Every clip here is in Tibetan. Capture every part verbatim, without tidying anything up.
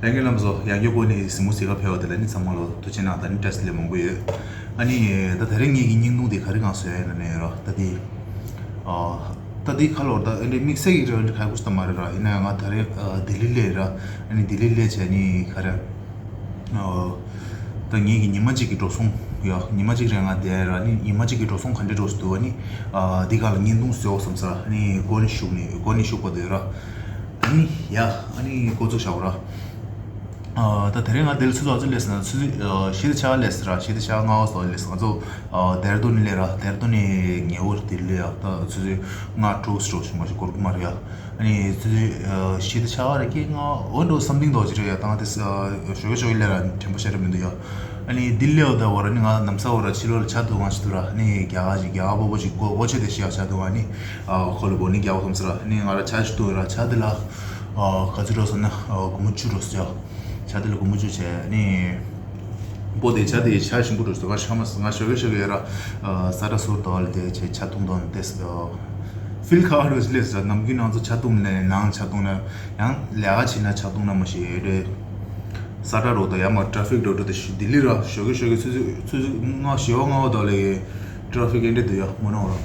ལྷན་རྒྱས་རྣམ་པ་ཚོ། ཡང་བསྐྱར་ཁོ་ནི་གཟིགས་མོ་གཟིགས་ག་ཕེབས་པ་དེ་ལ་ནི་ཚང་མ་ལ་ཐུགས་རྗེ་གནང་དང་ནི་བཀྲ་ཤིས་བདེ་ལེགས་མང་པོ་ཡོད། ཨ་ནི་ད་དེ་རིང་ངེད་ཀྱི་བརྙན་ཐུང་དེ་ག་རེ་གང་བཟོས་ཡོད་ན་ནས་ར། ད་དེ་ཨ་ད་དེ་ཁ་ལོར་ད་ཨ་ནི་དམིགས་བསལ་གྱི་རེ་བ་འདི་ག་གུ་སྟ་མ་རེད་ར། ཡིན་ན་ཡང་ང་ད་རེས་ཨ་ལྡི་ལི་སླེབས་ར། ཨ་ནི་ལྡི་ལི་སླེབས་བྱས་ནི་ག་རེ། ཨ་ད་ངེད་ཀྱི་ཉི་མ་གཅིག་གི་འགྲོ་སོང་ཡ། ཉི་མ་གཅིག་རེ་ང་བསྡད་ར། ཨ་ནི་ཉི་མ་གཅིག་གི་འགྲོ་སོང་ག་འདྲ་འགྲོ་སོང་འདུག་ཨ་ནི་ཨ་འདི་ག་ལ་བརྙན་ཐུང་བཟོ་བསམ་ས། ཨ་ནི་འགོ་ནས་ཞུགས་ནས་འགོ་ནས་ཞུགས་པ་འདུག་ར། ཨ་ནི་ཡ། ཨ་ནི་འགོ་བཙུགས་བྱའོ་ར། ཨ་ད་དེ་རིང་ང་འདིར་ཆུ་ཚོད་ག་ཚོད་སླེབས་ཟེར་ན། ཆུ་ཚོད་ཨ་བཞི་དང་ཕྱེད་ཀ་སླེབས་ཟེར་ར། བཞི་དང་ཕྱེད་ཀ་ལྔ་པ་སོགས་སླེབས་ཟེར། ང་ཚོ་ཨ་ལྡེར་ལྡུན་ནས་སླེབས་ར། ལྡེར་ལྡུན་ནས་ཉེ་བར་འདིར་སླེབས་ཡ། ད་ཆུ་ཚོད་ལྔ་དྲུག་ཙམ་འགྲོ་བཞིན་པ་ཞིག་འགོར་གི་མ་རེད་ཡ། ཨ་ནི་ཆུ་ཚོད་ཨ་བཞི་དང་ཕྱེད་ཀ་རེད་ཀྱི། ང་འོ་འགྲོ་སམ་ཐིང་འདྲ་ཅིག་རེད་ཡ། ད་ང་དེ་ཨ་ཞོགས་ཀས་ཞོགས་ཀས་སླེབས་ར། དྲན་པ་ཤ་ར་མི་འདུག་ཡ། ཨ་ནི་འདིར་སླེབས་ད་བར་ནི་ང་ལམ་སང་བར་ཕྱི་ལོགས་ལ་ཇ་འཐུང་ག་ཞིག་འདུག་ར། ཨ་ནི་རྒྱ་གར་ཞིག་རྒྱ་གར་སྤོ་བོ་ཞིག་གོ་འོ་ཆེ་དེ་ཤི་ཡ་ཇ་འཐུང་ག་ཨ་ནི་ཨ་ཁོ་ལ་གོ་ནི་རྒྱ་གར་སོང་ཟེར་ར། ཨ་ནི་ང་ར་ཇ་ཞིག་འཐུང་ར། ཇ་དེ་ལ་ཨ་ག་ཚོད་འགྲོ་ཟེར་ན་ཨ་སྒོར་མོ་བཅུ་འགྲོ་ཟེར་ཡ། ཇ་དེ་ལ་སྒོར་མོ་བཅུ་བྱས། ཨ་ནི་སྤོ་དེ་ཇ་དེ་ཇ་ཞིམ་པོ་འགྲོ་ཟེར། ང་ཤ་མ་ང་ཞོགས་ཀས་ཞོགས་ཀས་ཡ་ར། ཨ་ས་ཏ་ཟུར་དོ་ལ་དེ་ཇ་འཐུང་དོན་དེ་ཨ་ཕིལ་ཁ་ཧར་ཝེ་སི་ལེ་ཟེར། ནམ་རྒྱུན་ང་ཚོ་ཇ་འཐུང་ནས་ནང་ཇ་འཐུང་ན་ཡང་ལས་ཀ་བྱེད་ན་ཇ་འཐུང་ན་མ་ཤེས་རེད། ས་ཏ་རོ་དང་ཡ་མ་ཊ་ཕིག་འགྲོ་འགྲོ་དེ་ལྡི་ལི་ར། ཞོགས་ཀས་ཞོགས་ཀས་ཆུ་ཚོད་ཆུ་ཚོད་ལྔ་བཞི་པ་ལྔ་པ་དོ་ལ་ཊ་ཕིག་ཨེ་འདྲ་འདུག་ཡ། ངོ་ནོ་ར།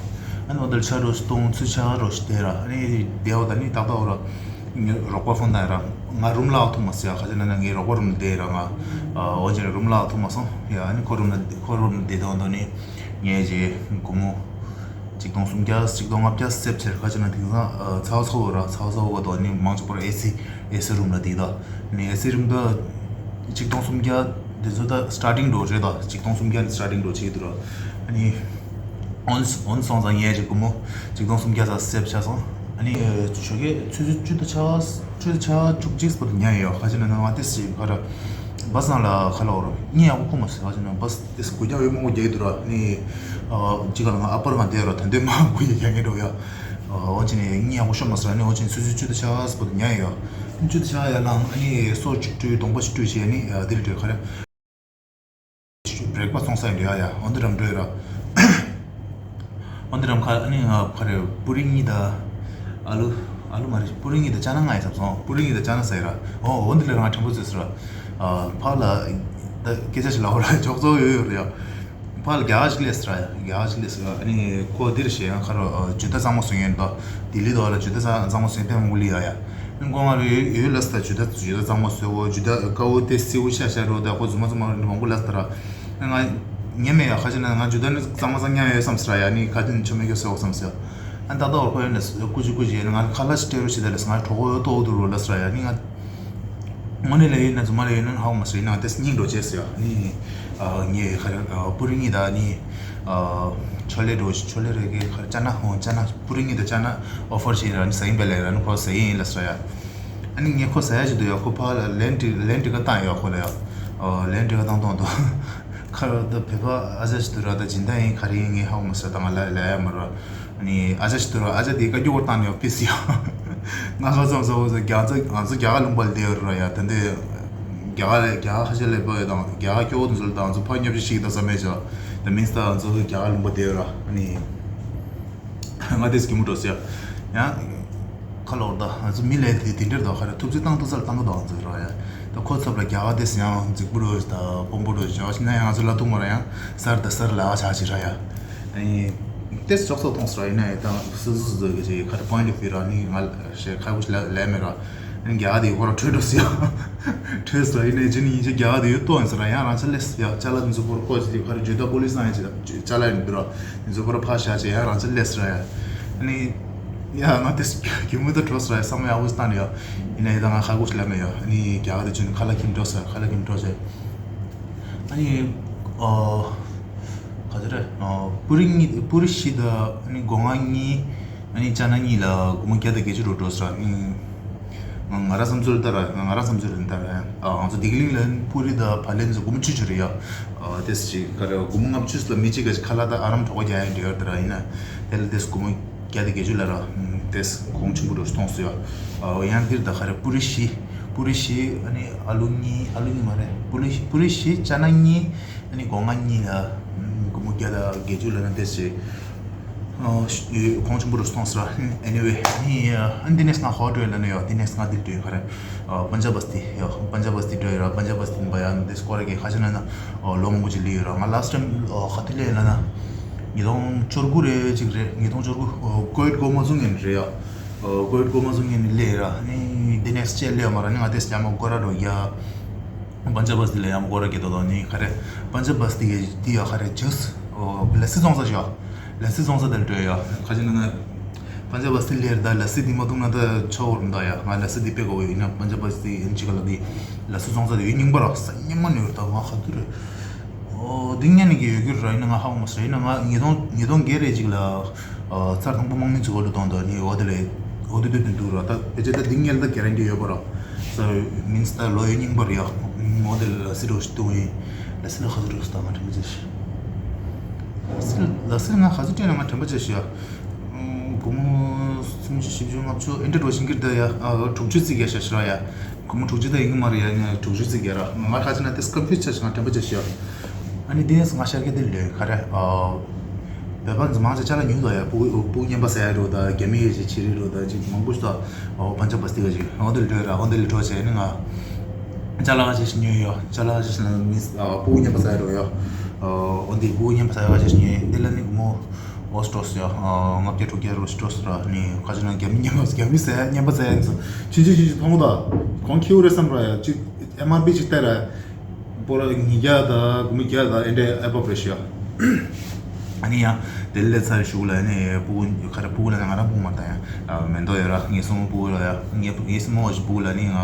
ཨ་ནི་འོ་དེར་ཇ་རོ་ཞིག་འཐུང་། ཆུ་ཇ་རོ་ཞིག་བསྡད་ར། ཨ་ནི་བསྡད་པ་ད་ནི་ཏག་ཏག་འོ་ར། ངའི་རོགས་པ་ཕོན་བཏང་ཡ་ར། ང་རུམ་ལ་འཐུང་མ་སོང་ཡ། ག་ཅི་ན་ན་ངའི་རོགས་པ་རུམ་ལ་བསྡད་ར། ང་ཨ་འོ་ཅི་ན་རུམ་ལ་འཐུང་མ་སོང་ཡ། ཨ་ནི་ཁོ་རུམ་ལ་ཁོ་རུམ་ལ་བསྡད་དང་དོ་ནི་ངས་ཇེ་སྒོར་མོ་གཅིག་སྟོང་སུམ་བརྒྱ་གཅིག་སྟོང་ལྔ་བརྒྱ་སེབ་ཆེར། ག་ཅི་ན་དེང་སང་ཨ་ཚ་བ་ཚ་བོ་ར། ཚ་བ་ཚ་བོ་ག་དོ་ནི་མང་ཆེ་བོ་ར་ཨེ་སི་ཨེ་སི་རུམ་ལ་བསྡད་ད། ནི་ཨེ་སི་རུམ་ད་གཅིག་སྟོང་སུམ་བརྒྱ་དེ་ཚོ་ད་སི་ཊར་ཊིང་འགྲོ་རེད། ད་གཅིག་སྟོང་སུམ་བརྒྱ་ནས་སི་ཊར་ཊིང་འགྲོ་བྱེད་ཀྱི་འདུག་ར། ཨ་ནི་འོན་འོན་སོང་ཙང་ངས་ཅིག་སྒོར་མོ་གཅིག་སྟོང་སུམ་བརྒྱ་ཙམ་སེབ་བྱས་སོང་། ཨ་ནི་ཞོགས་ཀས་ཆུ་ཚོད་བཅུ་དང་ཕྱེད་ཀ་བཅུ་དང་ཕྱེད་ཀ་བཅུ་གཅིག་བར་དུ་ཉལ་ཡོད། ག་ཅི་ན་ན་ང་ཏེ་སི་ག་ར་བ་སི་ནང་ལ་ཁ་ལོ་ར་གཉིད་ཡག་པོ་ཁུག་མ་སོང་། ག་ཅི་ན་བ་སི་ཏེ་སི་སྒུག་རྒྱག་ཡོད་མང་པོ་རྒྱག་གི་འདུག་ར། ཨ་ནི་ཨ་ཅི་ག་ལ་ང་ཨ་པར་ང་བསྡད་ར། ད་འདོད་མ་སྒུག་ཡ་རྒྱག་ངེས་འགྲོ་ཡ། ཨ་འོ་ཅི་ནས་གཉིད་ཡག་པོ་ཤོར་མ་སོང་། ཨ་ནི་འོ་ཅི་ཆུ་ཚོད་བཅུ་དང་ཕྱེད་ཀ་བར་དུ་ཉལ་ཡོད། བཅུ་དང་ཕྱེད་ཀ་ཡར་ལངས། ཨ་ནི་སོ་གཅིག་བཀྲུས། གདོང་པ་གཅིག་བཀྲུས་བྱས། ཨ་ནི་ཨ་དེ་ལ་འགྲོ་ག་ར། བྷི་རེག་ཕ་སི་སོང་ས་ཡིན་འགྲོ་ཡ། ཡ་འོན་ཏེ་རམ་འགྲོ་ཡ་ར། འོན་ཏེ་རམ་ཁ་ཨ་ནི་ང་ཁ་རེ་པུ་རི་གཉིས་དང་ཨ་ལུ། ཨ་ལུ་མ་རེད། པུ་རི་གཉིས་དང་ཅ་ན་ལྔ་ཡིན་བསམ་སོང་། པུ་རི་གཉིས་དང་ཅ་ན་ཟ་ཡི་ར། འོ་འོན་ཏེ་ལ་རང་དྲན་པོ་བཟོས་ཟེར་ར། ཨ་ཕ་ལ་ད་སྐད་ཆ་ཞིག་ལབ་ར། ཅོག་ཙོ་ཡོད་ཡོད་ར་ཡ། ཕ་ལ་རྒྱ་གར་ཞིག་སླེབས་ཟེར་ར་ཡ། རྒྱ་གར་ཞིག་སླེབས་ཟེར་ར། ཨ་ནི་ཁོ་འདིར་བཤད་ཡང་ཁ་རོ་ཇུ་ད་གཙང་མ་བཟོ་མཁན་དང་། ལྡི་ལི་དོ་ལ་ཇུ་ད་གཙང་མ་བཟོ་མཁན་དཔེ་མང་པོ་སླེབས་ཡ་ཡ། ཁོ་ང་རེ་ཡོད་ལ་སྟ་ཇུ་ད་ཇུ་ད་གཙང་མ་བཟོ་བོ། ཇུ་ད་ཀ་བོ་དེ་སེའུ་ཤ་ཤ་རོ་ད་ཁོ་རྫུན་མ་རྫུན་མ་མང་པོ་ལ་སྟ་ར། ང་ཉན་མེད་ཡ། ཁ་ཅིག་ན་ང་ཇུ་ད་ནི་གཙང་མ་གཙང་ཉན་ཡོད་བསམ་སི་ར་ཡ། ནི་ཁ་ཅིག་ཆོ་མེད་གི་སོག་བསམ་སི་ཡ། ཨ་ད་ད་བར་ཁོ་ཡོད་ནས་ཀུ་ཅི་ཀུ་ཅི་ཡ། ནི་ང་ཁ་ལ་ཅི་སྤྲད་རོ་ཞི་ད་ལས་ང་གྲོགས་ཡོད་ཏོ་འོ་དུ་རོ་ལ་སི་ར་ཡ། ནི་ང་དངོས་གནས་ལ་ཡིན་ན་རྫུན་མ་ལ་ཡིན་ན་ཧ་གོ་མ་སོང་། ཡིན་ན་དེ་སྙིང་འགྲོ་བྱས་སི་ཡ། ནི་ངས་ཁ་པུ་རི་གཉིས་ད་ནི་ཆོ་ལེ་འགྲོ་ཆོ་ལེ་རེ་གི་ཁ་ཅ་ན་ཧོ་ཅ་ན་པུ་རི་གཉིས་ད་ཅ་ན་ཨོ་ཕར་བྱས་ར། ནི་ཟ་ཡིན་པས་ལས་ར། ནི་ཁོ་ཟ་ཡིན་ལ་སི་ར་ཡ། ཨ་ནི་ངས་ཁོ་ཟ་ཡ་ཞིག་འདུག་ཡ། ཁོ་ཕ་ལ་ལན་ཏི་ལན་ཏི་ཀ་བཏང་ཡོད་ཁོ་ལ་ཡ། ཨོ་ལན་ཏི་ཀ་བཏང་བཏང་འདུག་ཁ་ར་ད་བོད་པ་ཨ་ཅག་ཞིག་འདུག་ར། ད་སྦྱིན་བདག་ཡིན་ག་རེ་ཡིན་ངས་ཧ་གོ་མ་སོང་། ད་ང་ལ་ལ་ཡ་མ་ར། ཨ་ནི་ཨ་ཅག་ཞིག་འདུག་ར། ཨ་ཅག་དེ་བཀའ་བཀྱོན་བཏང་ནས་ཡོད་པི་སི་ཡ། ང་ཁ་ཙམ་ཚོ་ཚོ་རྒྱ་ཚོ་ང་ཚོ་རྒྱ་གར་ལུང་པ་ལ་བསྡད་ཡོད་ར་ཡ། ད་འདི་རྒྱ་གར་རྒྱ་གར་ཁ་ཤས་ལས་པ་ཡོད་དང་རྒྱ་གར་སྐྱོ་བོ་དེ་ཚོ་ལ་དང་ཚོ་ཕ་ཉོབ་ཅི་ཞིག་ད་ས་མེད་ཅག་ད་མིན་སྟ་ང་ཚོ་རྒྱ་གར་ལུང་པ་བསྡད་ཡོད་ར། ཨ་ནི། ང་དེ་སྐྱིད་མོ་འགྲོ་ཟེར་ཡ། ཡང་ཁ་ལོག་ད་ང་ཚོ་མི་ལས་དེ་དེ་འདྲ་ད་ག་རེ་ཐུབ་ཚོད་བཏང་ཐུབ་ཚོད་ལ་བཏང་གི་འདུག་ང་ཚོ་ར་ཡ། ད་ཁོ་ཚབ་ལ་རྒྱ་གར་དེ་ཡང་རྫིག་པོ་འགྲོ་ད་དཔོན་པོ་འགྲོ་བྱ་བ་ཞིག་ན་ཡང་ང་ཚོ་ལ་ཐུག་མ་ར་ཡང་སར་ད་སར་ལ་ཆ་ཅི་ར་ཡ། ཨ་ནི་དེ་ཅོག་ཙོག་མཐོང་སོང་ར། ཡིན་ན་ཡང་ད་སུ་སུ་སུ་གི་ཅིག་ག་རེ་པོ་ཡིན་ཊི་ཨོཕ་བྷིའུ་ར་ནི་ང་ཞེ་ཁ་ཁུ་ལ་ལས་མེད་ར། ཨ་ནི་རྒྱ་གར་དེ་ཁོ་ར་ཁྲོས་འགྲོ་ཟེར་ཡ། ཁྲོས་སོང་། ཡིན་ནའི་ཅི་ནི་ཡིན་ཅི་རྒྱ་གར་དེ་ཡོད་ཏོ་ཡིན་ཟེར་ར། ཡང་རང་ཅག་ལས་ཡ་ཅ་ལག་འདི་ཚོ་ཁོ་ར་ཁོ་ཅི་དེ་ག་རེ་ཇུ་ད་པོ་ལི་སི་ཡང་ཅི་ཅ་ལག་ཡིན་འདུག་ར། འདི་ཚོ་ཁོ་ར་ཕར་བཞག་བྱས་ཡང་རང་ཅག་ལས་ཟེར་ར་ཡ། ཨ་ནི་ཡ་ང་དེ་གི་མུ་ད་འགྲོ་ཟེར་ར་ཡ། བསམ་བློ་ཡག་པོ་བཏང་ཡ། ཡིན་ནའི་ད་ང་ཁ་ཁུ་ལ་མེད་ཡ། ཨ་ནི་རྒྱ་གར་དེ་ཅི་ནི་ཁ་ལག་ཁྱིམ་འགྲོ་ཟེར། ཁ་ལག་ཁྱིམ་འགྲོ་ཟེར། ཨ་ནི་ཨ་ག་ཚོད་རེད། ཨ་པུ་རི་གཉིས་པུ་རི་བཞི་དང་ཨ་ནི་སྒོ་ང་གཉིས། ཨ་ནི་ཅ་ན་གཉིས་ལ་སྒོར་མོ་བརྒྱ་དང་བརྒྱད་ཅུ་རུ་འགྲོ་ས་ར། ཨ་ནི་ང་ང་རང་བསམ་ཚུལ་ལྟར་ར། ང་ང་རང་བསམ་ཚུལ་ལྟར་ར། ཨ་ང་ཚོ་ལྡི་ལི་ལ་པུ་རི་དང་བ་ལན་ཚོ་སྒོར་མོ་བཅུ་བཅུ་རེད་ཡ། ཨ་དེ་ཅི་ག་རེ་སྒོར་མོ་ལྔ་བཅུ་ལ་མི་གཅིག་ག་ཅིག་ཁ་ལག་དང་ཨ་རམ་གྲོགས་པོ་རྒྱག་ཡ་འདྲ་ཡོད་ད་ར། ཡིན་ན་དེ་ལ་དེ་སྒོར་མོ་བརྒྱ་དང་བརྒྱད་ཅུ་ལ་ར། དེ་གོང་ཆེན་པོ་འགྲོ་གཏོང་སྲིད་ཡ། ཨ་ཡང་འདིར་ད་ག་རེ་པུ་རི་བཞི། པུ་རི་བཞི་ཨ་ནི་ཨ་ལུ་གཉིས། ཨ་ལུ་གཉིས་མ་རེད། པུ་རི་པུ་རི་བཞི་ཅ་ན་གཉིས། ཨ་ནི་སྒོ་ང་གཉིས་ལ་སྒོར་མོ་བརྒྱ་དང་བརྒྱད་ཅུ་ལ་ན་དེ་ཅི། ཨོ། ཁོང་ཆུང་པོ་རུ་སོང་ཟེར། Anyway, ནི་ཨ་འདི་ནས་ང་ཧོ་འགྲོ་ཡིན་ལ་ནི་ཡོ། འདི་ནས་ང་འདིར་འགྲོ་ཡིན། ག་རེ། ཨ་པན་ཇབ་བ་སྟི་ཡོ། པན་ཇབ་བ་སྟི་འགྲོ་ཡོད་ར། པན་ཇབ་བ་སྟི་ཡིན་པ་ཡ། འདི་སྐོར་གི་ཁ་ཆེ་ན་ན་ལོ་མང་པོ་ཅིག་སླེབས་ཡོད་ར། ང་last time ག་དུས་སླེབས་ཡིན་ལ་ན་ཉིས་སྟོང་བཅུ་དགུ་རེ་ཅིག་རེད། ཉིས་སྟོང་བཅུ་དགུ་ཀོ་ཝིཌ་འགོ་མ་བཟུང་ཡིན་རེད་ཡ། ཀོ་ཝིཌ་འགོ་མ་བཟུང་ཡིན་སླེབས་ཡོད་ར། ནི་འདི་ནས་ཅེ་སླེབས་མ་ར། ནི་ང་དེ་སྐྱ་མ་སྐོར་ར་འགྲོ་ཡ། པན་ཇབ་བ་སྟི་ལ་ཡང་སྐོར་ར་གི་དོ་དོ་ནི་ག་རེ། པན་ཇབ་བ་སྟི་གི་དེ་ཡ་ག་རེ་ཇུས། ལ་སི་བཙོང་ས་ཞོ། ལ་སི་བཙོང་ས་དེར་འགྲོ་ཡ། ཁ་ཆེ་ན་ན། པན་ཇབ་བ་སྟི་ལེར་ད་ལ་སི་དེ་མ་འཐུང་ན་ད་ཆོ་བོར་མི་འདུག་ཡ། ང་ལ་སི་དེ་དཔེ་དགའ་བོ་ཡིན་ན། པན་ཇབ་བ་སྟི་ཡིན་ཅིག་ལ་དེ་ལ་སི་བཙོང་ས་དེ་ཡོད། རྙིང་པ་ར། ས་རྙིང་མ་ནི་ཡོད། ད་ང་ག་དུས་རེད། ཨོ། འདི་ངས་ནི་གི་ཡོད་རྒྱུ་ར་ཡིན་ན་ང་ཧ་གོ་མ་སོང་། ཡིན་ན་ང་ཉིས་སྟོང་ཉིས་སྟོང་བརྒྱད་རེ་ཅིག་ལ། ཨ་ཚར་དང་པོ་དམག་མི་ཚོ་འོ་དེ་གཏོང་དང་ནི་འོ་དེ་ལས་འོ་དེ་དུས་དུས་འདུག་ར། ད་ཕལ་ཆེར་ད་འདི་ངས་ད་གེ་རན་ཊི་ཡོད་པ་ར། ས་མིན་སི་ད་ལོ་ཡོད་རྙིང་པ་རེད་ཡ། འོ་དེ་ལ་སི་རོ་ཞིག་གཏོང་ཡིན། ལ་སི་ལ་ཁ་ཚོ་རོ་སི་ད་ང་དྲན་པ་བྱས་ཤི། ལ་སི་ལ་སི་ང་ཁ་ཚོ་སྤྲད་ན་ང་དྲན་པ་བྱས་ཤི་ཡ། སྒོར་མོ་སུམ་ཅུ་བཞི་བཅུ་ལྔ་བཅུ་ཨེ་འདྲ་འགྲོ་བཞིན་གྱི་རེད་ད་ཡ། ཨ་དྲུག་ཅུ་ཙིག་ག་ཤ་ཤ་ར་ཡ། སྒོར་མོ་དྲུག་ཅུ་ད་ཡིན་གྱི་མ་རེད་ཡ། ནས་དྲུག་ཅུ་ཙིག་ག་ར། ང་ཁ་ཆེ་ན་དེ་སྐམ་ཕུད་ཆ་ཞིག་ང་དྲན་པ་བྱས་ཤི་ཡ། ཨ་ནི་དེ་ནས་ང་ཤར་གྱི་དེ་ལོས་ག་རེ། ཨ་བོད་པ་ཚོ་མང་ཆེ་ཅ་ལག་ཉོས་འདུག་ཡ། སྤུ་སྤུ་གུ་རྔན་པ་ཟ་ཡ་འགྲོ་ད། རྒྱ་མི་ཡི་ཆི་ཆི་རི་འགྲོ་ད། ཅིག་མང་པོ་ཞིག་ད། ཨོ་པན་ཇབ་བ་སྟི་ག་ཅིག་ཨོ་དེ་ལ་འགྲོ་ཡ་ར། ཨོ་དེ་ལ་འགྲོ་བྱས་ནི་ང་ཅ་ལག་ག་ཅིག་ཉོས་ཡོད། ཅ་ལག་ག་ཅིག་ན་མི་སྤུ་གུ་རྔན་པ་ཟ་ཡ་འགྲོ་ཡོད། ཨོ་འདི་སྤུ་གུ་རྔན་པ་ཟ་ཡ་ག་ཅིག་ཉོས། འདི་ལ་ནི་སྒོར་མོ་ཨོ་སྤྲོད་སོང་ཡ། ལྔ་བརྒྱ་དྲུག་བརྒྱ་རུ་སྤྲོད་སོང་ར། ནི་ཁ་ཆེ་ན་རྒྱ་མི་རྔན་པ། རྒྱ་མི་ཟ་ཡ་རྔན་པ་ཟ་ཡ་ཡིན་ཟེར། ཆུང་ཆུང་ཆུང་ཆུང་མཐོང་གོ་ད། གོང་ཁེ་འུ་རེད་བསམ་ར་ཡ། ཅིག་ཨེམ་ཨར་པི་ཅིག་བལྟས་ར། སྤོ་ར་ཉིས་བརྒྱ་དང་སྒོར་མོ་བརྒྱ་དང་ཨེ་འདྲའི་ཨེ་བབ་རེད་ཤག་ཨ་ནི་ཡང་དེ་ལས་ཚར་ཞུགས་ལ་ནི་སྤུ་གུ་ག་རེ། སྤུ་གུ་ལ་ནི་ང་རང་སྤུ་གུ་མ་རེད་ད་ཡ། མེ་ཏོག་ཡོད་ར། ངའི་སྲིང་མོ་སྤུ་གུ་ལ་ཡ། ངའི་ངའི་སྲིང་མོ་ཞིག་སྤུ་གུ་ལ་ནི་ང་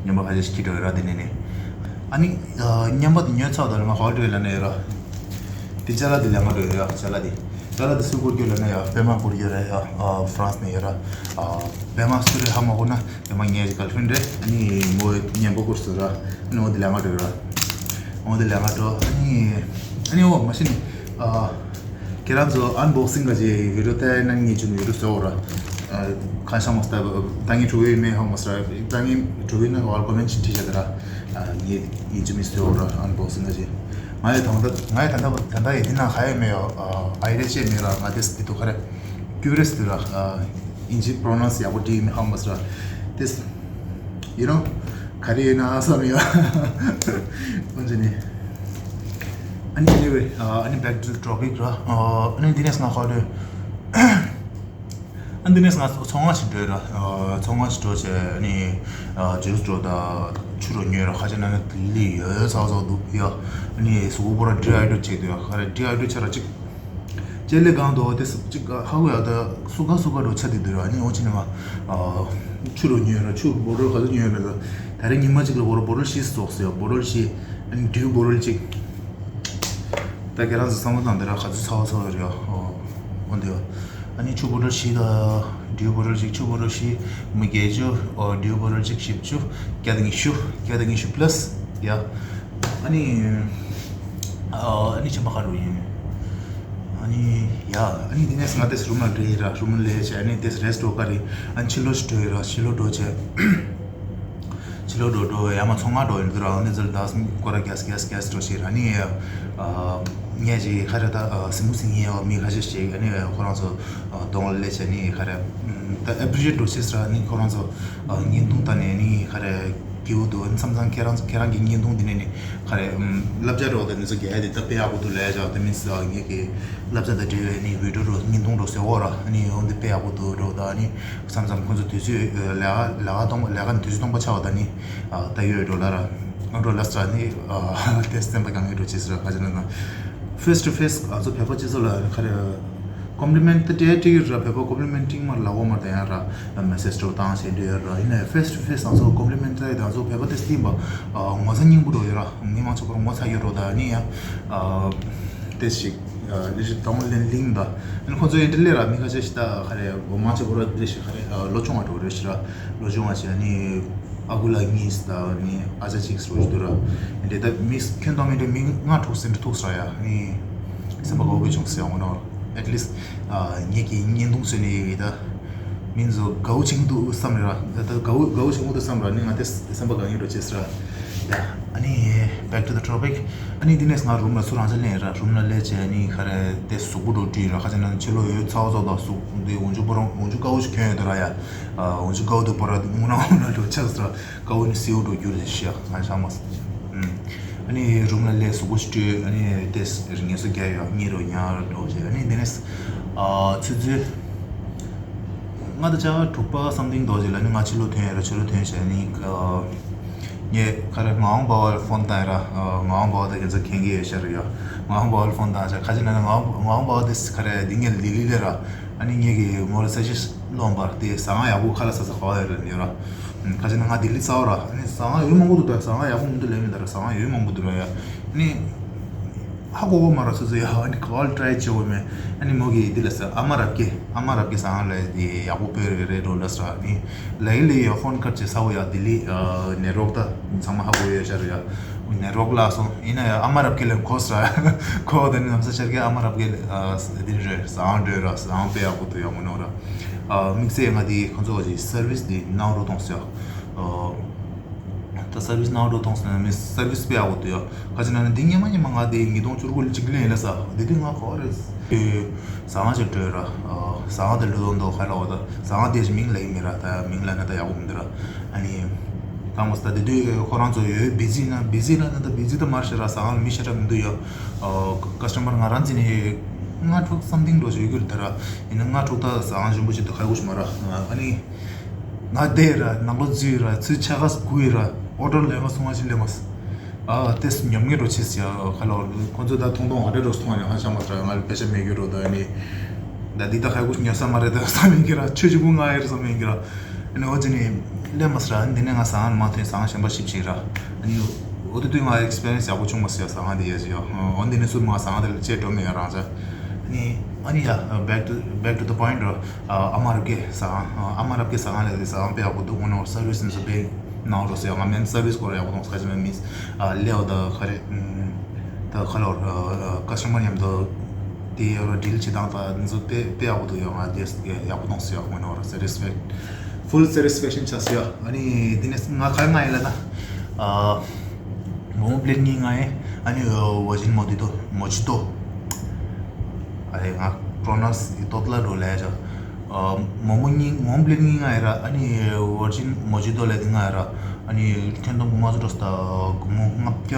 རྔན་པ་ཁ་ཤས་ཤིག་འཁྱེར་འགྲོ་ཡོད་ར། དེ་ནས་ནི་ཨ་ནི་རྔན་པ་དེ་ཉོས་ཚར་དུས་ལ་ང་ཧོ་ཊེལ་ལ་ནི་ཡོད་ར། དེ་ཅ་ལག་དེ་ལེན་ག་འགྲོ་ཡོད་ཡ། ཅ་ལག་དེ་ཅ་ལག་དེ་སུས་བསྐུར་རྒྱུ་ལབ་ན་ཡ། པད་མ་བསྐུར་རྒྱུ་རེད་ཡ། ཨ་ཧྥ་རན་སི་ནས་ཡོད་ར། ཨ་པད་མ་སུ་རེད་ཧ་མ་གོ་ན། པད་མ་ངའི་གར་ལི་ཕི་རེན་ཌི་རེད། ཨ་ནི་མོ་རྔན་པ་བསྐུར་སོང་ར། ཨ་ནི་འོ་དེ་ལེན་ག་འགྲོ་ཡོད་ར། འོ་དེ་ལེན་ག་འགྲོ། ཨ་ནི་ཨ་ནི་འོ་མ་གཞི་ནི་ཨ་ཁྱེད་རང་ཚོ་ཨན་བོག་སིང་ག་ཅིག་བི་ཌི་ཡོ་བལྟས་ན་ངས་ཅིག་བི་ཌི་ཡོ་བཟོ་འོ་ར། ཨ་ཁ་ཤ་མ་སྟབས་ད་ངས་གྲུ་གུ་ཡིན་མེད་ཧ་མ་སོང་ར། ད་ངས་གྲུ་གུ་ཡིན་ན་ཝར་ཀོ་མེན་ཊི་ཞིག་བྲིས་བཞག་དེ་ར། ཨ་ངས་ངས་ཅིག་མི་བཟོ་འོ་ར། ཨན་བོག་སིང་ག་ཅིག་ང་ཡི་ད་ལྟ་ང་ཡི་ད་ལྟ་ད་ལྟ་ཡི་འདི་ན་ཁ་ཡོད་མེད་ཡོ། ཨ་ཨའི་རེ་ཅེས་མེད་ར། ང་དེ་སི་དེ་དུ་ཁ་རེ་ཀྱུ་རེ་སི་དུ་ར། ཨ་ཨིན་ཇི་པྲོ་ནོན་སི་ཡག་པོ་བྲིས་ཡོད་མེད་ཧ་མ་སོང་ར། དེ་སི་ཡུ་ནོ་ག་རེ་ཡིན་ན་བསམ་ཡོད། ཨོ་ཅི་ནི། ཨ་ནི་anyway, ཨ་ནི་back to the topic ར། ཨ་ནི་འདི་ནས་ང་ཁ་རེ། ཨ་འདི་ནས་ང་ཚོང་ཁང་ཞིག་འགྲོ་ཡོད་ར། ཨ་ཚོང་ཁང་ཞིག་འགྲོ་བྱས་ཨ་ནི་ཨ་ཇུས་འགྲོ་ད་ཆུ་རོ་ཉོས་ར། ཁ་ཆེ་ན་ནི་ལི་ཡོད་ཚ་ཚ་འདུག་ཡ། ཨ་ནི་གཟུགས་པོ་ར་ཌི་ཧའི་ཌྲེཊ་བྱས་འདུག་ཡ། ཁ་རེ་ཌི་ཧའི་ཌྲེཊ་ཆ་ར་ཅིག་ཅེ་ལེ་གང་དུ་དེ་སུ་ཅིག་ཧ་གོ་ཡ། ད་སུ་ག་སུ་ག་འགྲོ་ཆ་དེ་འདུག་ར། ཨ་ནི་འོ་ཅི་ནི་མ་ཨ་ཆུ་རོ་ཉོས་ར། ཆུ་བོ་རོལ་ག་ཚོད་ཉོས་ར། ད་ད་རེས་ཉི་མ་ཅིག་ལ་བོ་རོལ་བོ་རོལ་བཞི་ཙོགས་སེ་བོ་རོལ་བཞི། ཨ་ནི་ཌིའུ་བོ་རོལ་ཅིག་ད་ཁྱེད་རང་ཚོ་བསམ་བློ་བཏང་དེ་ར་ག་ཚོད་ཚ་བ་ཚ་བ་རེད་ཨ། འོ་འདི་ཨ་ནི་ཆུ་བོ་རོལ་བཞི་དང་ཌིའུ་བོ་རོལ་ཅིག་ཆུ་བོ་རོལ་བཞི་མི་བརྒྱད་ཅུ། ཨོ་ཌིའུ་བོ་རོལ་ཅིག་བཞི་བཅུ། བརྒྱ་དང་ཉི་ཤུ། བརྒྱ་དང་ཉི་ཤུ་པ་ལ་སི་ཡ། ཨ་ནི་ཨ་ནི་ཆེན་པ་ག་རུ་ཡིན། ཨ་ནི་ཡ་ཨ་ནི་འདི་ནས་ང་དེ་རུམ་ལ་འགྲོ་ཡི་ར། རུམ་ལ་སླེབས་བྱས་ཨ་ནི་དེ་རེ་སི་ཊི་འགྲོ་ག་རེ། ཨ་ནི་ཕྱི་ལོགས་ཤིག་འགྲོ་ཡི་ར། ཕྱི་ལོགས་འགྲོ་བྱས། ཕྱི་ལོགས་འགྲོ་འགྲོ་ཡ་མ་ཚོང་ཁང་འགྲོ་ཡིན་འདི་ར། འོ་ནི་ཚོ་ལ་ད་སྐོར་ར་རྒྱག་རྒྱག་རྒྱག་འགྲོ་ཞིག་ར། ནི་ཨ་ངས་ཅིག་ག་རེ་ད་སིང་མོ་སིང་ཡ་མི་ཁ་ཤས་ཤིག་ཨ་ནི་ཁོ་རང་ཚོ་གདོང་ལ་སླེབས་བྱས་ནི་ག་རེ་ད་ཨེ་པི་རི་ཤི་ཨེཊ་འགྲོ་ཤེས་ར། ནི་ཁོ་རང་ཚོ་བརྙན་ཐུང་ལྟ་ནས་ནི་ག་རེ་སྐྱིད་པོ་འདུག་མཚམས་མཚམས་ཁྱེད་རང་ཁྱེད་རང་གི་བརྙན་ཐུང་འདི་ནས་ནི་ག་རེ་བསླབ་བྱ་འདྲ་བོ་དང་འདི་ཚོ་རྒྱག་ཡ་དེ་ད་དཔེ་ཡག་པོ་འདུག་ལབ་ཡ་ཅག་ད་མིན་ངེད་ཀྱི་བསླབ་བྱ་དང་འབྲེལ་བའི་ནི་བི་ཌིའོ་འདྲ་བོ་བརྙན་ཐུང་འདྲ་བོ་བཟོས་ཡོད་ར། ནི་འོ་འདི་དཔེ་ཡག་པོ་འདུག་འདྲ་བོ་ད་ནི། མཚམས་མཚམས་ཁོང་ཚོ་དུས་ཚོད་ལས་ཀ་ལས་ཀ་སྟོང་པ་ལས་ཀ་དུས་ཚོད་སྟོང་པ་ཆགས་པ་དང་ནི་ད་ཡོད་འགྲོ་ལ་ར། འགྲོ་ལ་ས་ནི་དེ་སེམས་པ་གང་ཡོད་འགྲོ་བྱེད་ཟེར་ཁ་ཅིག་ན་ན་ཕེས་ཊུ་ཕེས་ང་ཚོ་བོད་པ་སྤྱི་ཚོགས་ལ་ཁ་རེ་ཀོམ་པི་ལི་མེན་ཊི་ད་སྤྲད་ཀྱི་ཡོད་ར། བོད་པ་ཀོམ་པི་ལི་མེན་ཊི་མ་ལབ་འོ་མ་ད་ཡང་ར་མེ་སེ་ཇི་འདྲ་བོ་བཏང་བྱེད་འདྲ་ཡོད་ར། ཡིན་ནའི་ཕེས་ཊུ་ཕེས་ང་ཚོ་ཀོམ་པི་ལི་མེན་ཊི་ད་ཡོད་ད་ང་ཚོ་བོད་པ་དེ་སྟིང་པ་ངོ་ཚ་སྙིང་པོ་འགྲོ་ཡོད་ར། མི་མང་ཚོ་བར་ངོ་ཚ་ཡོད་འགྲོ་ད་ནི་ཡང་དེ་ཞིག་ལས་ཞིག་དང་ལེན་ལིང་ད་ཨ་ནི་ཁོ་ཚོ་ཡིན་འདྲ་ལས་ར། མི་ཁ་ཤས་ཤིག་ད་ཁ་རེ་མང་ཆེ་བོ་ར་འདྲ་ཞིག་ཁ་རེ་ལོ་ཆུང་བ་འགྲོ་རེ་ཞིག་ར། ལོ་ཆུང་བ་ཞིག་ཨ་ནི་ཨ་ཁུ་ལགས་གཉིས་ད་ནི་ཨ་ཅག་གཅིག་རོ་ཞིག་འདུག་ར། འདི་ད་མི་ཁྱོན་བསྡོམས་མི་འདྲ་མི་ལྔ་དྲུག་ཟིན་འདྲ་ཐུག་སོང་ཡ། ནི་སེམས་པ་དགའ་བོ་བྱུང་ཟེར་ཡོང་ནོ། At least ཨ་ངེད་ཀྱི་བརྙན་ཐུང་བཟོས་ནས་ཡོད་ད། མིང་ཚོ་དགའ་བོ་བྱེད་ཀྱི་འདུག་བསམ་རེད་ར། ད་དགའ་བོ་དགའ་བོ་བྱེད་ཀྱི་འདུག་བསམ་ར། ནི་ང་དེ་སེམས་པ་དགའ་ངེས་འགྲོ་བྱས་ཟེར་ར། ཡ། ཨ་ནི་back to the topic. ཨ་ནི་འདི་ནས་ང་རུམ་ལ་ཚུར་རང་ཅག་སླེབས་ར། རུམ་ལ་སླེབས་བྱས་ཨ་ནི་ག་རེ་དེ་གཟུགས་པོ་འགྲོ་བཀྲུས་ར། ཁ་ཅིག་ན་ཕྱི་ལོགས་ཡོད་ཚ་བོ་ཚ་བོ་དང་གཟུགས་འདི་འོན་ཆུ་པོ་རང་འོན་ཆུ་དཀར་བོ་ཞིག་གྱོན་ཡོད་དོ་ར་ཡ། འོན་ཆུ་དཀར་བོ་དུ་པོ་ར་འདི་སྔོ་ནག་སྔོ་ནག་འགྲོ་ཆགས་ཟེར་ར། དཀར་བོ་ནི་སེའུ་འགྲོ་རྒྱུ་རེད་ཤག་ང་ཤ་མ་ཟ། ཨ་ནི་རུམ་ལ་སླེབས་གཟུགས་པོ་ཞིག་བཀྲུས། ཨ་ནི་དེ་ངལ་གསོ་རྒྱག་ཡོད། གཉིད་རོ་ཉར་འགྲོ་བྱས། ཨ་ནི་འདི་ནས་ཨ་ཆུ་ཚོད་ང་ད་ཆ་དྲུག་པ་something འདྲ་བྱས་ལ་ནི་ང་ཕྱི་ལོགས་ཐོན་ཡོད་ར། ཕྱི་ལོགས་ཐོན་བྱས་ནི་ཨ་ངས་ག་རེ་ངག་དབང་འབའ་བར་ཕོན་བཏང་ཡོད་ར། ཨ་ངག་དབང་འབའ་བ་ད་ཁྱེད་ཚོ་མཁྱེན་གྱི་ཡོད་ཤག་རེད་ཡ། ངག་དབང་འབའ་བར་ཕོན་བཏང་བྱས། ཁ་ཅིག་ན་ནི་ངག་ངག་དབང་འབའ་བ་དེ་ག་རེ་འདི་ངས་ལྡི་ལི་སླེབས་ར། ཨ་ནི་ངས་ཀྱི་མོ་ར་ས་ཅིག་སློང་པར་དེ་ཟ་ཁང་ཡག་པོ་ཁ་ལག་ཟ་ས་ག་བ་ཡོད་རེད་ནི་ར། ཁ་ཅིག་ན་ང་ལྡི་ལི་ཚ་བ་ར། ཨ་ནི་ཟ་ཁང་ཡོད་མང་པོ་འདུག་ད་ཟ་ཁང་ཡག་པོ་མི་འདུག་ལབ་མི་འདུག་ར། ཟ་ཁང་ཡོད་མང་པོ་འདུག་ར་ཡ། ཨ་ནི་ཧ་གོ་གོ་མ་ར་སོ་སོ་ཡ། ཨ་ནི་ག་བ་ལ་try བྱེད་འོས་མེད། ཨ་ནི་མོ་གི་འདི་ལ་ཟ་ཨ་མ་རབ་ཀྱི་ཨ་མ་རབ་ཀྱི་ཟ་ཁང་ལ་དེ་ཡག་པོ་སྤོས་རེད་རེད་འགྲོ་ལ་ཟ་ནི། ལ་ཡི་ལ་ཡི་ཡ་ཕོན་ཁར་བྱེད་ས་བོ་ཡ། ལྡི་ལི་network ད་ཚང་མ་ཧ་གོ་ཡོད་ཤག་ར་ཡ། network ལ་སོང་ཡིན་ན་ཡ་ཨ་མ་རབ་ཀྱི་ལ་གོ་ཟ་གོ་ད་ནི་ནམ་ས་ཆར་གི་ཨ་མ་རབ་ཀྱི་ལ་འདི་རེད། ཟ་ཁང་འགྲོ་ར། ཟ་ཁང་དཔེ་ཡག་པོ་འདུག་ཡ་ངོ་ནོ་ར། དམིགས་བསལ་ང་དེ་ཁོང་ཚོ་གི་service དེ་གནང་རོགས་གཏོང་ཟེར། ད་service གནང་རོགས་གཏོང་ཟེར་ན་མི་service དཔེ་ཡག་པོ་འདུག་ཡ། ཁ་ཅིག་ན་ནི་འདི་སྔོན་མ་སྔོན་མ་ང་དེ་ཉིས་སྟོང་བཅུ་དགུ་ལ་གཅིག་ལེན་ཡིན་ལ་ཟ། དེ་དུས་ང་ག་བ་རེད། ཟ་ཁང་ཅིག་འགྲོ་ར། ཟ་ཁང་དེ་ལུས་དོན་དོ་ཁ་ལ་བ་ད་ཟ་ཁང་དེ་ཞིག་མིང་ལ་ཡིན་མི་ར། ད་མིང་ལ་ན་ད་ཡག་པོ་མི་འདུག་ར། ཨ་ནི་དང་པོ་ད་དེ་དུས་ཁོ་རང་ཚོ་ཡོད་busy ན་busy ན་ན་ད་busy ད་མར་ཤེས་ར། ཟ་ཁང་ལ་མི་ཤེས་ར་མི་འདུག་ཡ། customer ང་རང་ཚོ་ནི་ལྔ་དྲུག་something འགྲོ་ཞིག་ཡོད་ཀྱི་རེད་ད་ར། ཡིན་ན་ལྔ་དྲུག་ད་ཟ་ཁང་ཆེན་པོ་ཞིག་ཏུ་ཁ་ཡོད་ཞིག་མ་ར། ཨ་ནི་ང་བསྡད་ར། ནང་ལོགས་འཛུལ་ར། ཚུར་ཆ་ག་སྒུག་ཡོད་ར། order ལེན་ག་སོང་བ་ཞིག་སླེབས་མ་སོང་། ཨ་ཏེས་ཉམས་ངེས་འགྲོ་ཆེ་ཟེར་ཡ་ཁ་ལོ། ཁོ་ཚོ་ད་ཐོང་ཐོང་ཧ་ཏེ་འགྲོ་སོང་ནས་ཧ་ཤ་མ་ཏྲ་ང་ལ་པེ་ཤ་མེད་རྒྱུ་འགྲོ་ད་ནི། ད་འདི་ད་ཁ་ཁུ་ཉོ་ས་མ་རེད་ད་བསམ་ཡིན་གྱི་ར། ཆོས་ཅིག་པུ་ང་ཡེར་བསམ་ཡིན་གྱི་ར། ཨ་ནི་འོ་ཅི་ནི་སླེབས་མ་སོང་ར། འདི་ནས་ང་ཟ་ཁང་མ་ཐོན། ཟ་ཁང་གཞན་པ་ཞིབ་ཅིག་ར། ཨ་ནི་འོ་དེ་དུས་ང་experience ཡག་པོ་བྱུང་མ་སོང་ཡ། ཟ་ཁང་འདི་ཡ་ཟེར་ཡ། འོ་འདི་ནས་སུ་མ་ཟ་ཁང་འདི་ལ་ཅེས་འགྲོ་མེད་ཡ་རང་ཅག་ཨ་ནི་ཨ་ནི་ཡ་back to back to the point ར། ཨ་མ་རབ་ཀྱི་ཟ་ཁང་ཨ་མ་རབ་ཀྱི་ཟ་ཁང་ལ་དེ་ཟ་ཁང་དཔེ་ཡག་པོ་འདུག་ངོ་ནོར་service ནི་ཚོ་དཔེ་གནང་རོགས་ཟེར་ཡ། ང་མེན་service སྐོར་ཡག་པོ་གཏོང་ས་ཆ་མེད་མི་ཨ་ལེའོ་ད་ག་རེ་ད་ག་ལོར་customer མཉམ་དུ་དེ་ཡོ་ར་deal བྱེད་སྟངས་ད་འདི་ཚོ་དཔེ་དཔེ་ཡག་པོ་འདུག་ཡ། ང་དེ་ཡག་པོ་གཏོང་ས་ཡ་ངོ་ནོར་satisfact full satisfaction ཆགས་ས་ཡ། ཨ་ནི་དེ་ནས་ང་ག་རེ་ང་ཡིན་ལ་ད་ཨ། མོ་མོ་པླེཊ་གཉིས་ང་ཡིན། ཨ་ནི་ཝར་ཇིན་མོ་ཇི་ཏོ་མོ་ཇི་ཏོ། ཨ་རེ་ང་pronounce ཏོ་ཏ་ལ་འགྲོ་ལས་ཆ། མོ་མོ་གཉིས་མོ་མོ་པླེཊ་གཉིས་ང་ཡིན་ར། ཨ་ནི་ཝར་ཇིན་མོ་ཇི་ཏོ་ལས་དེ་ང་ཡིན་ར། ཨ་ནི་ཁྱོན་བསྡོམས་ང་ཚོ་འགྲོ་ས་ད་སྒོར་མོ་ལྔ་བརྒྱ་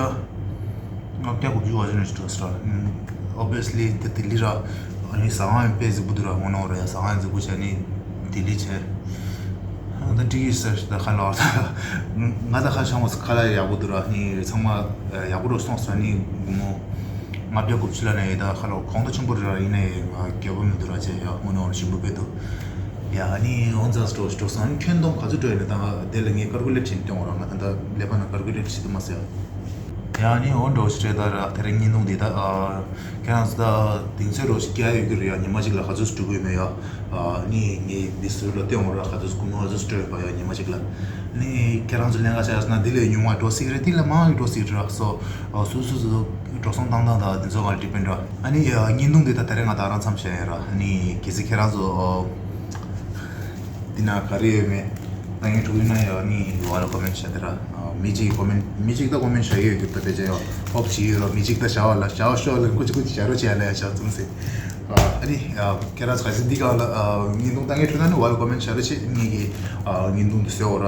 ལྔ་བརྒྱ་དགུ་བཅུ་བར་ཞིག་ནས་འགྲོ་ས་ར། obviously དེ་ལྡི་ལི་ར། ཨ་ནི་ཟ་ཁང་ཡང་དཔེ་རྫིག་པོ་འདུག་ར། ངོ་ནོར་ར་ཡ། ཟ་ཁང་ཡང་རྫིག་པོ་བྱས་ནི་ལྡི་ལི་བྱས། ད་འགྲིག་གི་ཟེར་ད་ཁ་ལོ་ད། ང་ད་ཁ་ཤང་བ་ཁ་ལ་ཡག་པོ་འདུག་ར། ནི་ཚང་མ་ཡག་པོ་འགྲོ་སོང་ཟེར་ནི་སྒོར་མོ་ལྔ་བརྒྱ་དགུ་བཅུ་ལ་ནས་ད་ཁ་ལོ་གོང་ད་ཆེན་པོ་རེད་ར། ཡིན་ནའི་ང་རྒྱལ་པོ་མི་འདུག་ར་བྱས་ཡ། ངོ་ནོར་ཞིམ་པོ་དཔེ་འདུག་ཡ། ཨ་ནི་འོ་ཙམ་འགྲོ་འགྲོ་སོང་། ཨ་ནི་ཁྱོན་བསྡོམས་ག་ཚོད་འགྲོ་ཡོད་ན་ད་དེ་ལ་ངས་calculate བྱེད་སྟོན་འོ་ར། ང་ད་ད་ཀླད་པ་ན་calculate བྱེད་ཐུབ་མ་སོང་ཡ། ཡ་ནི་འོ་འགྲོ་ཞིག་རེད་ད་ར། དེ་རིང་བརྙན་ཐུང་འདི་ད་ཨ་ཁྱེད་རང་ཚོ་ད་དེང་ཚོད་རོ་ཞིག་རྒྱག་ཡོད་ཀྱི་རེད་ཡ། ཉི་མ་གཅིག་ལ་ག་ཚོད་ཞིག་འགྲོ་གི་ཡོད་མེད་ཡ། ཨ་ནི་ངས་འདི་ཟུར་ལ་བལྟས་འོང་ར། ག་ཚོད་སྒོར་མོ་ག་ཚོད་འགྲོ་ཡོད་པ་ཡ་ཉི་མ་གཅིག་ལ། ནི་ཁྱེད་རང་ཚོ་ལེན་ག་ཆ་ཡ་ཟེར་ན་འདི་ལས་ཉུང་བ་འགྲོ་སྲིད་ཀྱི་རེད། འདི་ལས་མང་བ་འགྲོ་སྲིད་ཀྱི་རེད་ར། སོ་སོ་སོ་སོ་འགྲོ་སོང་བཏང་སྟངས་དང་དེ་ཚོ་ག་ལ་depend ར། ཨ་ནི་ཡ་བརྙན་ཐུང་འདི་ད་ད་རེས་ང་ད་རང་མཚམས་བཞག་ཡིན་ར། ཨ་ནི་གལ་སྲིད་ཁྱེད་རང་ཚོ་འདི་ན་ག་རེ་ཡོད་མེད་ད་ངས་འགྲོ་གི་ན་ཡ་ནི་ལོ་ཨ་ལ་comment བྱ་དེ་ར། མི་གཅིག་comment མི་གཅིག་ད་comment བྱ་ཡི་ཡོད་ཀྱི་ད་དེ་ཅེ་ཡོ་ཧོབ་བྱེད་ཡོད་རོ། མི་གཅིག་ད་བྱ་བ་ལ་བྱ་བ་ཤོ་ལ་ཀུ་ཅི་ཀུ་ཅི་བྱ་རོ་བྱེད་ཡ་ལ་ཡ་བྱ་ཙུམ་སེ། ཨ་ནི་ཁྱེད་རང་ཚོ་ག་ཚོད་འདི་ག་ལ་བརྙན་ཐུང་ད་ངས་འགྲོ་ན་ནི་ལོ་ཨ་ལ་comment བྱ་རོ་བྱེད། ངས་ཀྱི་བརྙན་ཐུང་དུ་བཟོ་འོ་ར།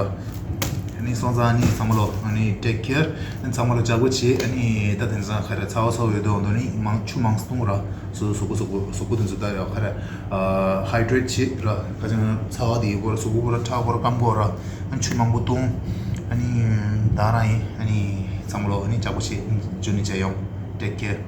ཨ་ནི་སོང་ཙང་ཨ་ནི་ཚང་མ་ལོ་ཨ་ནི་take care། ཨ་ནི་ཚང་མ་ལོ་ཅག་པོ་བྱེད། ཨ་ནི་ད་དེང་སང་ཁ་ར་ཚ་བ་ཚ་བ་ཡོད་དོ་འོང་དོ་ནི་མང་ཆུ་མང་སྟོང་ར། སོ་སོ་གཟུགས་པོ་གཟུགས་པོ་གཟུགས་པོ་དེ་ཚོ་ད་ཡ་ཁ་ར་hydrate བྱེད་ར། ཁ་ཅིག་ཚ་བ་དེ་ཡོད་པོ་ར་གཟུགས་པོ་ར་ཁྲག་པོ་ར་སྐམ་པོ་ར། ཨ་ནི་ཆུ་མང་པོ་བཏུང་། ཨ་ནི་ད་རང་ཡིན། ཨ་ནི་ཚང་མ་ལོ་ཨ་ནི་ཅག་པོ་བྱེད། ཇུ་ནི་ཇེ་ཡོང་། take care།